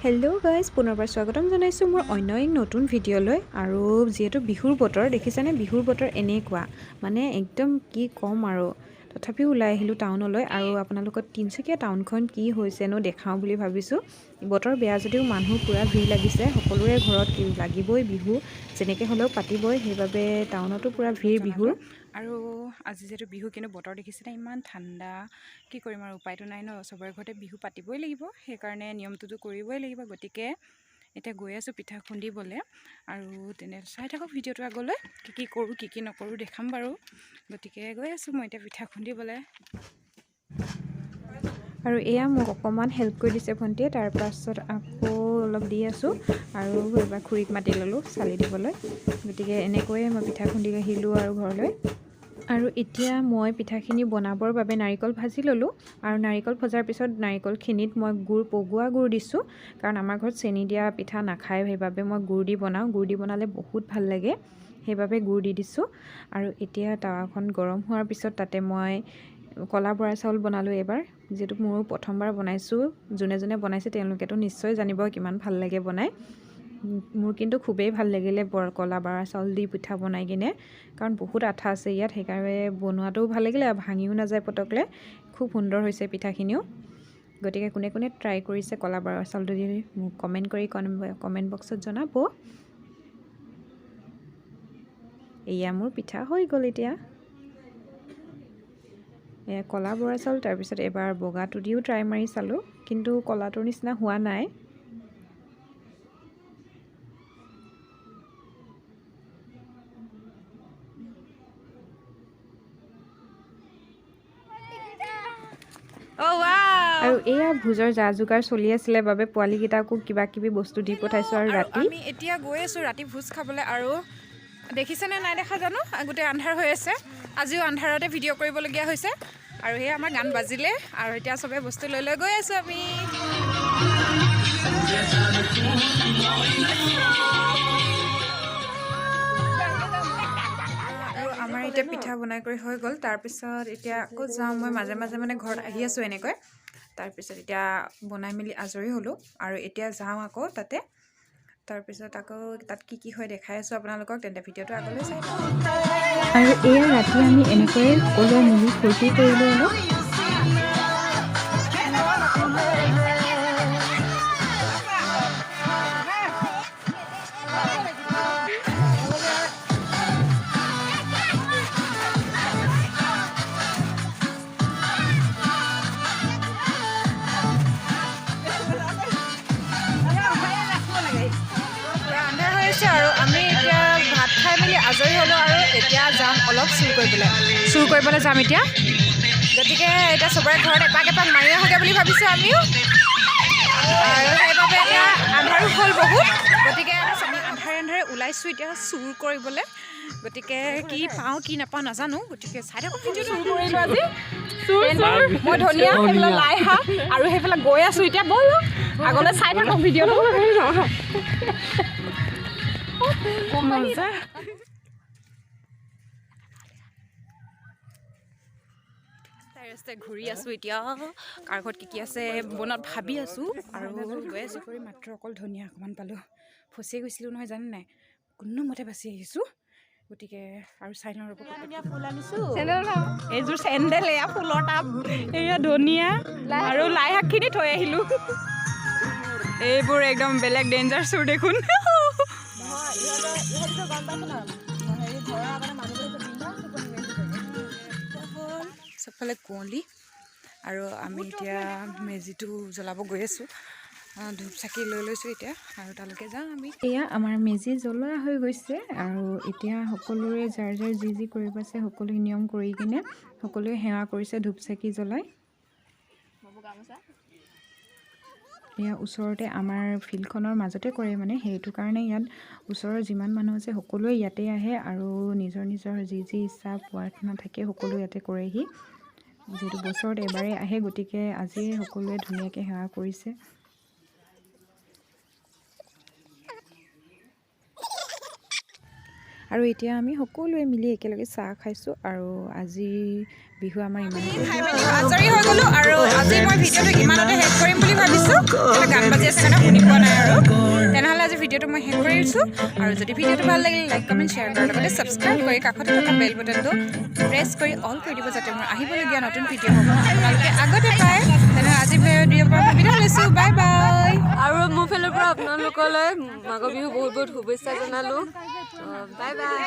Hello' guys, পুনৰবাৰ স্বাগতম জনাইছোঁ মোৰ অন্য এক নতুন ভিডিঅ'লৈ। আৰু যিহেতু বিহুৰ বতৰ দেখিছেনে, বিহুৰ বতৰ এনেকুৱা মানে একদম কি ক'ম আৰু। তথাপিও ওলাই আহিলোঁ টাউনলৈ আৰু আপোনালোকৰ তিনিচুকীয়া টাউনখন কি হৈছেনো দেখাওঁ বুলি ভাবিছোঁ। বতৰ বেয়া যদিও মানুহ পূৰা ভিৰ লাগিছে, সকলোৰে ঘৰত লাগিবই বিহু, যেনেকৈ হ'লেও পাতিবই, সেইবাবে টাউনতো পূৰা ভিৰ বিহুৰ। আৰু আজি যিহেতু বিহু, কিন্তু বতৰ দেখিছেনে ইমান ঠাণ্ডা, কি কৰিম আৰু উপায়টো নাই ন, চবৰে ঘৰতে বিহু পাতিবই লাগিব, সেইকাৰণে নিয়মটোতো কৰিবই লাগিব। গতিকে এতিয়া গৈ আছোঁ পিঠা খুন্দিবলৈ আৰু তেনে চাই থাকক ভিডিঅ'টো আগলৈ, কি কি কৰোঁ কি কি নকৰোঁ দেখাম বাৰু। গতিকে গৈ আছোঁ মই এতিয়া পিঠা খুন্দিবলৈ। আৰু এয়া মোক অকণমান হেল্প কৰি দিছে ভণ্টিয়ে, তাৰপাছত আকৌ অলপ দি আছোঁ আৰু এবাৰ খুৰীক মাতি ল'লোঁ চালি দিবলৈ। গতিকে এনেকৈয়ে মই পিঠা খুন্দি আহিলোঁ আৰু ঘৰলৈ। আৰু এতিয়া মই পিঠাখিনি বনাবৰ বাবে নাৰিকল ভাজি ল'লোঁ আৰু নাৰিকল ভজাৰ পিছত নাৰিকলখিনিত মই গুড়, পগোৱা গুড় দিছোঁ, কাৰণ আমাৰ ঘৰত চেনি দিয়া পিঠা নাখায়, সেইবাবে মই গুড় দি বনাওঁ। গুড় দি বনালে বহুত ভাল লাগে, সেইবাবে গুড় দি দিছোঁ। আৰু এতিয়া তাৱাখন গৰম হোৱাৰ পিছত তাতে মই ক'লা বৰা চাউল বনালোঁ এইবাৰ, যিহেতু মোৰো প্ৰথমবাৰ বনাইছোঁ। যোনে যোনে বনাইছে তেওঁলোকেতো নিশ্চয় জানিব কিমান ভাল লাগে বনাই। মোৰ কিন্তু খুবেই ভাল লাগিলে ক'লা বৰা চাউল দি পিঠা বনাই কিনে, কাৰণ বহুত আঠা আছে ইয়াত, সেইকাৰণে বনোৱাটোও ভাল লাগিলে আৰু ভাঙিও নাযায় পটকলৈ, খুব সুন্দৰ হৈছে পিঠাখিনিও। গতিকে কোনে কোনে ট্ৰাই কৰিছে ক'লা বৰা চাউলটো দি মোক কমেণ্ট কৰি কমেণ্ট বক্সত জনাব। এয়া মোৰ পিঠা হৈ গ'ল। এতিয়া এয়া ক'লা বৰা চাউল, তাৰপিছত এবাৰ বগাটো দিও ট্ৰাই মাৰি চালোঁ, কিন্তু ক'লাটোৰ নিচিনা হোৱা নাই। আৰু এয়া ভোজৰ যা যোগাৰ চলি আছিলে বাবে পোৱালীকেইটাকো কিবা কিবি বস্তু দি পঠাইছোঁ। আৰু ৰাতি আমি এতিয়া গৈ আছোঁ ৰাতি ভোজ খাবলৈ। আৰু দেখিছেনে নাই দেখা জানো, গোটেই আন্ধাৰ হৈ আছে, আজিও আন্ধাৰতে ভিডিঅ' কৰিবলগীয়া হৈছে। আৰু সেয়া আমাৰ গান বাজিলে আৰু এতিয়া চবে বস্তু লৈ লৈ গৈ আছোঁ আমি। আৰু আমাৰ এতিয়া পিঠা বনাই কৰি হৈ গ'ল, তাৰপিছত এতিয়া আকৌ যাওঁ মই, মাজে মাজে মানে ঘৰত আহি আছোঁ এনেকৈ। তাৰপিছত এতিয়া বনাই মেলি আজৰি হ'লোঁ আৰু এতিয়া যাওঁ আকৌ তাতে, তাৰপিছত আকৌ তাত কি কি হয় দেখাই আছোঁ আপোনালোকক, তেন্তে ভিডিঅ'টো আগলৈ চাই থাকক। আৰু এয়া ৰাতি আমি এনেকৈয়ে সকলোৱে মিলি ফূৰ্তি কৰিলোঁ অলপ। আৰু আমি এতিয়া ভাত খাই মেলি আজৰি হ'লোঁ আৰু এতিয়া যাম অলপ চুৰ কৰিবলৈ যাম এতিয়া। গতিকে এতিয়া চবৰে ঘৰত এপাক এপাক মাৰি আহোঁগৈ বুলি ভাবিছোঁ আমিও, আৰু সেইবাবে এতিয়া আন্ধাৰো হ'ল বহুত, গতিকে আমি আন্ধাৰে আন্ধাৰে ওলাইছোঁ এতিয়া চুৰ কৰিবলৈ। গতিকে কি পাওঁ কি নাপাওঁ নাজানো, গতিকে চাই থাকক ভিডিঅ'টো। চুৰ কৰিলোঁ আজি, মই ধনিয়া, সেইফালে লাই শাক আৰু সেইফালে গৈ আছোঁ এতিয়া, ব'ল আগলৈ চাই থাকক ভিডিঅ'টো। ৰাস্তাই ঘূৰি আছোঁ এতিয়া, কাৰ ঘৰত কি কি আছে বনত ভাবি আছোঁ আৰু গৈ আছোঁ। কৰি মাত্ৰ অকল ধনিয়া অকণমান পালোঁ, ফচিয়ে গৈছিলোঁ নহয় জানে নাই, কোনোমতে বাচি আহিছোঁ। গতিকে আৰু চাই লওঁ ৰ'ব। এইযোৰ চেণ্ডেল, এয়া ফুলৰ টাব, এয়া ধনিয়া আৰু লাই শাকখিনি থৈ আহিলোঁ। এইবোৰ একদম বেলেগ ডেঞ্জাৰ চোৰ দেখোন। চবফালে কুঁৱলী আৰু আমি এতিয়া মেজিটো জ্বলাব গৈ আছোঁ, ধূপ চাকি লৈ লৈছোঁ এতিয়া আৰু তালৈকে যাওঁ আমি। এয়া আমাৰ মেজি জ্বলোৱা হৈ গৈছে আৰু এতিয়া সকলোৰে যাৰ যাৰ যি যি কৰিব আছে সকলোৱে নিয়ম কৰি কিনে সকলোৱে সেৱা কৰিছে ধূপ চাকি জ্বলাই। এয়া ওচৰতে আমাৰ ফিল্ডখনৰ মাজতে কৰে মানে, সেইটো কাৰণে ইয়াত ওচৰৰ যিমান মানুহ আছে সকলোৱে ইয়াতে আহে আৰু নিজৰ নিজৰ যি যি ইচ্ছা প্ৰাৰ্থনা থাকে সকলো ইয়াতে কৰেহি। যিহেতু বছৰত এবাৰেই আহে, গতিকে আজি সকলোৱে ধুনীয়াকৈ সেৱা কৰিছে। আৰু এতিয়া আমি সকলোৱে মিলি একেলগে চাহ খাইছোঁ। আৰু আজি বিহু আমাৰ ইমানেই। খাই মেলি আজৰি হৈ গ'লো আৰু আজি মই ভিডিঅ'টো ইমানতে শেষ কৰিম বুলি ভাবিছোঁ। এটা গান বাজি আছে কাৰণে শুনি পোৱা নাই। আৰু তেনেহ'লে আজি ভিডিঅ'টো মই শেষ কৰিছোঁ। আৰু যদি ভিডিঅ'টো ভাল লাগিলে, লাইক, কমেণ্ট, শ্বেয়াৰ কৰাৰ লগতে ছাবস্ক্ৰাইব কৰি কাষতে থকা বেল বটনটো প্ৰেছ কৰি অল কৰি দিব, যাতে মোৰ আহিবলগীয়া নতুন ভিডিঅ'সমূহ আপোনালোকে আগতে পায়। তেনেহ'লে আজি ভিডিঅ'ৰ পৰা মই বিদায় লৈছোঁ। Bye bye. আৰু মোৰ ফালৰ পৰা আপোনালোকলৈ মাঘৰ বিহু বহুত বহুত শুভেচ্ছা জনালোঁ। Bye bye.